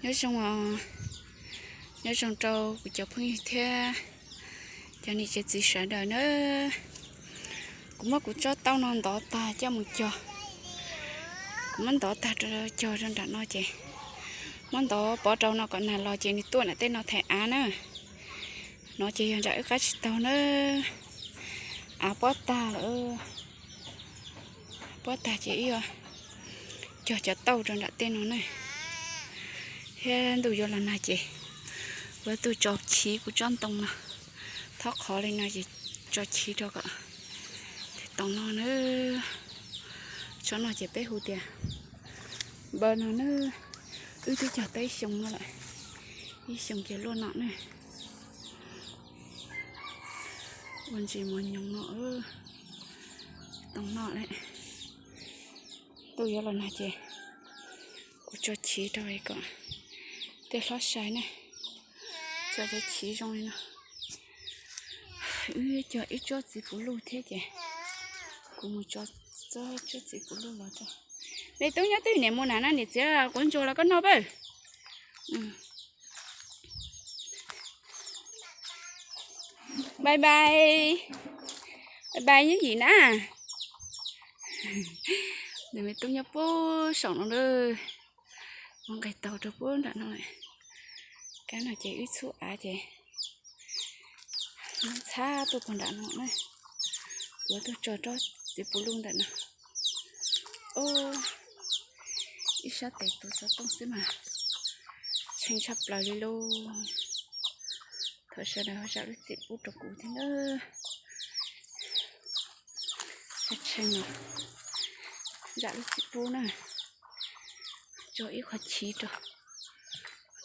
Nyob zoo, nyob zoo rau kuv cov phooj ywg thiab cov niam cov txiv sawv daws na. Kuv muab kuv tsob taub no ntov tag coj mus cog. Kuv muab ntov tag cog rau nram no ces muab ntov pov rau no kom nag los ces nws tuaj nram tej no thaiv av na. No ces yog nram wb qab tsis taug na. Av pob tag lawm. Pob tag ces wb yuav cog cov tauj rau nram tej no na. Thiab ntuj yuav los nag ces kuv tuaj tso chiv kuv tsob ntoo no. Thob qhov li no ces tso chiv rau kom tau no na. Tsob no ces peb hu tias npaw no na. Wb twb cog tau ib xyoo no lawm. Ib xyoo ces luaj no na. Ua ntsis mos nyoos no, tau no lawm. Ntuj yuav los nag ces kuv tso chiv rau kom tej hlob sai na. Tso cov chiv zoo li no. Wb cog ib tsob txiv puv luj thiab ces kuv mus tso tsob txiv puv luj los tso. Me tub nyob twg niam mus na, niam txiav quav ntsuas los koj noj pab. Bye bye. Bye bye nyob yim na. Nws me tub nyob puag saum no lawm. Muab nqes taug rau puag nram no lawm. Kab no ces wb txhub av ces muab ntxhab tuaj puag nram no na. Kuv tuaj tso tsob txiv puv luj ntawm no. Ib sab tes tuav xov tooj xwb mas tshee tshaj plaws li lauj. Thov sawv daws ho zam lub txim pub rau kuv thiab na. Tshee no, zam lub txim pub na. Tso ib qho chiv rau.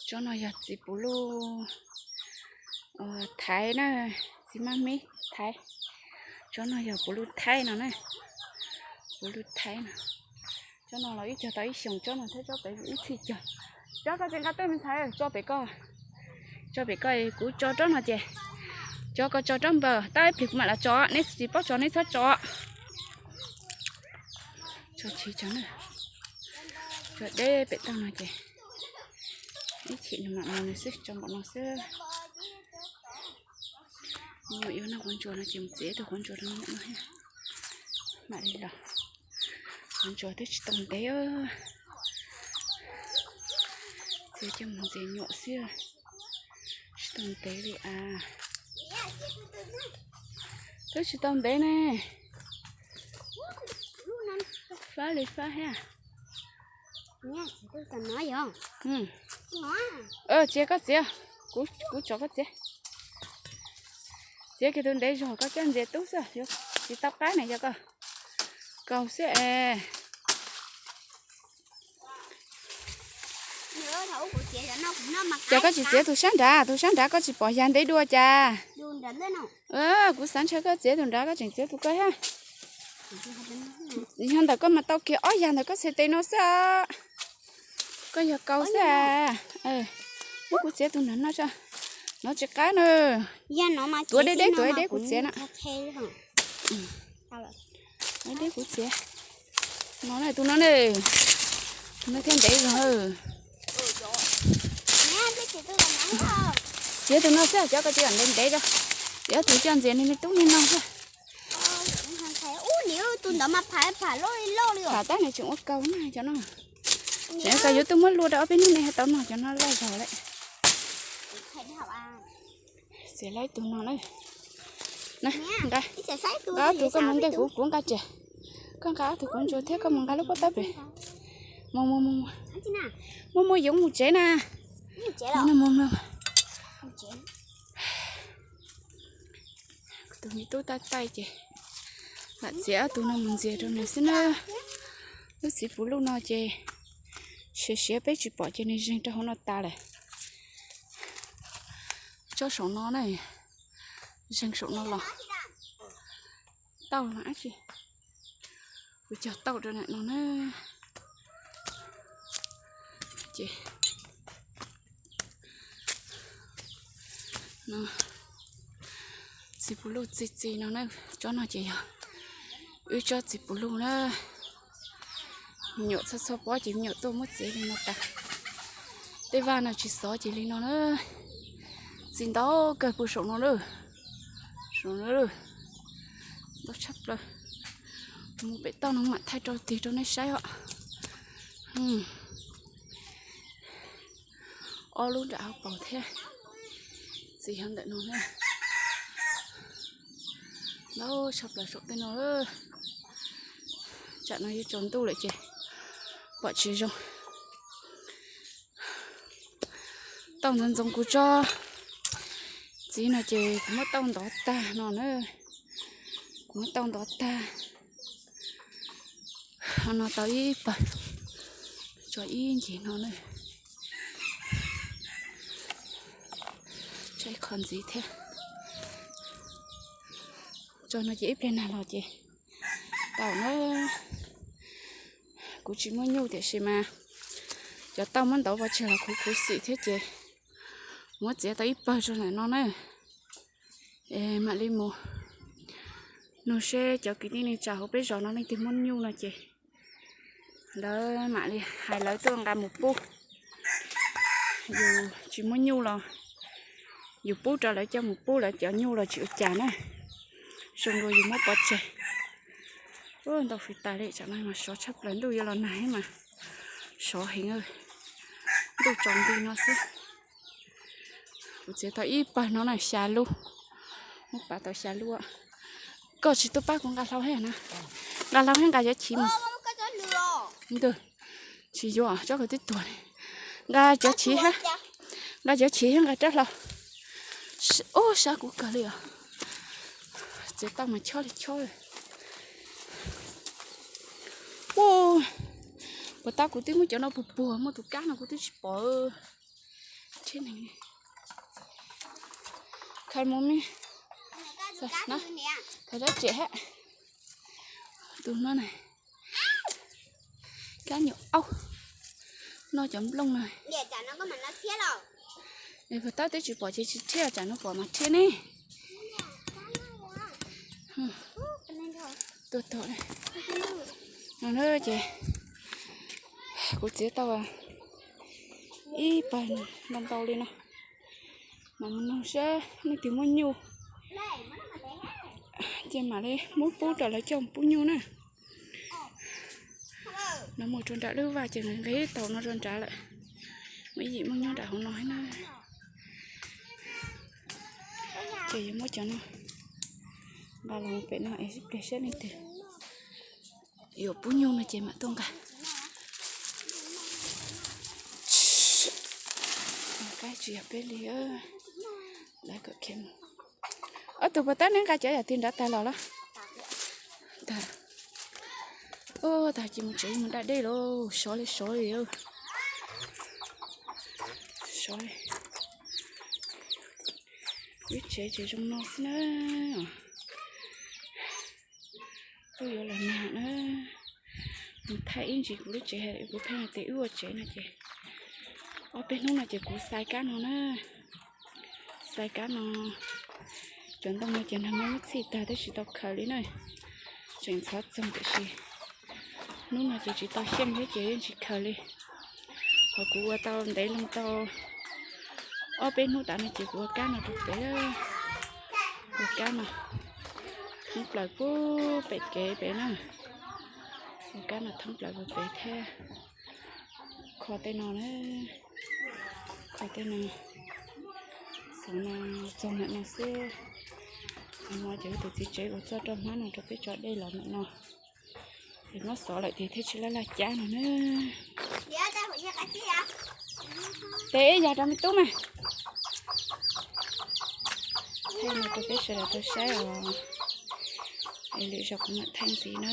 Tsob no yog txiv puv luj Thaib na, txiv maj mib Thaib. Tsob no yog puv luj Thaib no na, puv luj Thaib no. Tsob no los wb cog tau ib xyoos, tsob no thiab tsob pem ib txhij cog. Tsob koj tsis nqa tuaj me ntxhais, tso pem koj, tso pem koj, kuv tso tsob no ces, tso koj tso tsob npaws, tab ib pliag kuv mam los tso, neb tsis paub tso neb txhob tso. Tso chiv tso na, tso deb pem toj no ces ib chim nws mam mus nws xwb, tso npaum no xwb. Nyuam yuav noj quav ntsuas no ces mus txiav tus quav ntsuas rau nyuam noj thiab. Mam li los, quav ntsuas twb tsis tau ntev, txiav coj mus ntxias nyuam xwb, tsis tau ntev li as. Twb tsis tau ntev ne. Fab li fab thiab. Txiav koj txiav, kuv tso koj txiav. Txiav kiag tus ntev zog koj coj ntxias tub xwb, tsis tau qab ne, yog koj kaus xwb es. Ces koj tsis txiav tus sab nrad, tus sab nrad koj tsis pom yag ntev dua cas. Kuv xav ntshe koj txiav tus nrad, koj tseem txiav tus koj thiab. Yog ntawm koj mas tau kiag ob yag ntawm koj txhais tes no xwb. Koj yog kaus xwb. Muab kuv txiav tus nrad no tso. No tsis qab na. Tuav deb deb, tuav deb deb kuv txiav na. Deb deb kuv txiav. No na, tus no na, tus no thiaj ntev zog. Txiav tus no xwb, cov ko tsis ntev ntev tso. Txiav tus coj ntxias niag me tub niag no xwb. Pham tab nws tseem ua kaus na cov no. Tseem kaus yuav tuaj muab luaj rau ob peb hnub nej ho tau noj, cov no loj zog lawm. Txiav lawm tus no na. Nqa, nqa ob tug koj mus ntej kuv, kuv nqa riam. Koj nqa ob tug quav ntsuas thiab koj mus nqa lub pob tawb pem. Mus mus mus, mus mus yoov mus tsev na. Tus me tub taij taij ces lam txiav ob tug no mus ntxias rau nws xwb na. Lub txiv puv luj no ces siav siav peb tsis pom ces nws zeeg rau hauv no tas lawm. Tsob saum no na, zeeg saum no los tau no dab tsi. Kuv cog tau rau ntawm no na. Ces txiv puv luj txi txiv no na, tsob no ces yog wb tsob txiv puv luj na. Me nyuam txhob txhob pob ces me nyuam tuaj muab txiav li no tas. Tej vaj no tsis xov ces li no na. Txiv ntau kawg puag saum no lawm. Saum no lawm. Ntau tshaj plaws. Mus pem toj no mam thaij rau tig rau nej saib os. Ob lub nram hauv paus thiab. Txiv yog ntawm no na. Ntau tshaj plaws saum tej no. Tsam no yuav tsaus ntuj lawm ces pom tsis zoo. Tauj ntxoov ntxoo kuv tso. Txiv no ces kuv muab tauj ntov tag no na. Kuv muab tauj ntov tag. No tau ib pawg, tso ib ncig no na. Tso ib qho ntxiv thiab. Tso no ces ib pliag nag los ces tau na. Kuv tsis muaj nyuj tiam sis mas cov tauj muab ntov pov tseg los khuv khuv xim thiab ces muab txiav tau ib pawg rau ntawm no na. Mam li mus nug seb cov kwv tij neej tsa hauv peb zos no leej twg muaj nyuj no ces lawv mam li hais lawv tuaj nqa mus pub. Yus tsis muaj nyuj los yus pub rau lawv coj mus pub, lawv cov nyuj los tsis ua cas na. Zoo dua yus muab pov tseg. Ntau fis tas li, tsam no mas sov tshaj plaws, ntuj yuav los nag mas sov heev. Ntuj tsaus nti no xwb. Kuv txiav tau ib pawg no na, xya lub. Muab pav tau xya lub. Koj tsis tuaj pab kuv nqa hlau thiab na? Nqa hlau thiab nqa cov chiv mus. Ntag, tsis yuav, tsob kawg twb tuag li. Nqa cov chiv thiab, nqa cov chiv thiab nqa rab hlau. Ub, sab kuv kawg li os. Txiav tau mas chob li chob. Ub, puas tab kuv twb muab cov no puag puag, muaj tus kab no kuv twb tsis pom. Tsheb neeg, khaws mus me, khaws dab tsi thiab. Tus no na, kab nyuam aub, no cov nplooj no. Puas tab twb tsis pom ces tsis rhiab, tsam no pom mas rhiab ne. Tuaj tog no ces kuv txiav tau ib pawg ntau ntau li no, mas mus nug seb leej twg muaj nyuj ces mam li muab pub rau lawv coj pub nyuj na. No mus rau nram lub vaj ces nqis tau no rau nrad lawm. Muaj ib yim muaj nyob nram hauv no thiab na. Ces yuav muab cov no nqa los pem no es sib pliag seb leej twg yuav pub nyuj no ces mam tuaj nqa. Qaib tsis yog peb li, lawv kom khiav mus. Ob tug puas tab neb nqa cov yam twg nrad tag los los? Tag. Ub, tag ces mus tsev mus da dej lauj, sov li sov li. Sov li. Lub tsev ces zoo no xwb na. Kuj yuav los nag na. Mus thaij ib ntsis kuv lub tsev, kuv pheej hais tias wb ua tsev no ces ob peb hnub no ces kuv xais kab no na. Xais kab no, cov ntoo no ces nag hmo muab txhij tag tab sis tsis tau khaws li na. Tseem ntxhov txoog tiam sis hnub no ces tsis tau xyeej thiab ces yeej tsis khaws li. Ho kuv ua tau ntev loo tau ob peb hnub tas no ces kuv ua kab no rau pem. Ua kab no thoob plaws puag pem kev pem na. Ua kab no thoob plaws puag pem thiab. Kho tej no na, kho tej no, xov no txog ntawm no xwb. Hnub no ces wb tus txiv tsev ua txoj roj hmab no rau peb tso dej los ntawm no. Es muab xov lawm ces thiaj tsis laj laj cab no na. Tes ib yam rau me tub mas. Thaij no rau peb sawv daws tau saib os. Es lwm zaus kuv mam thaij ntxiv na.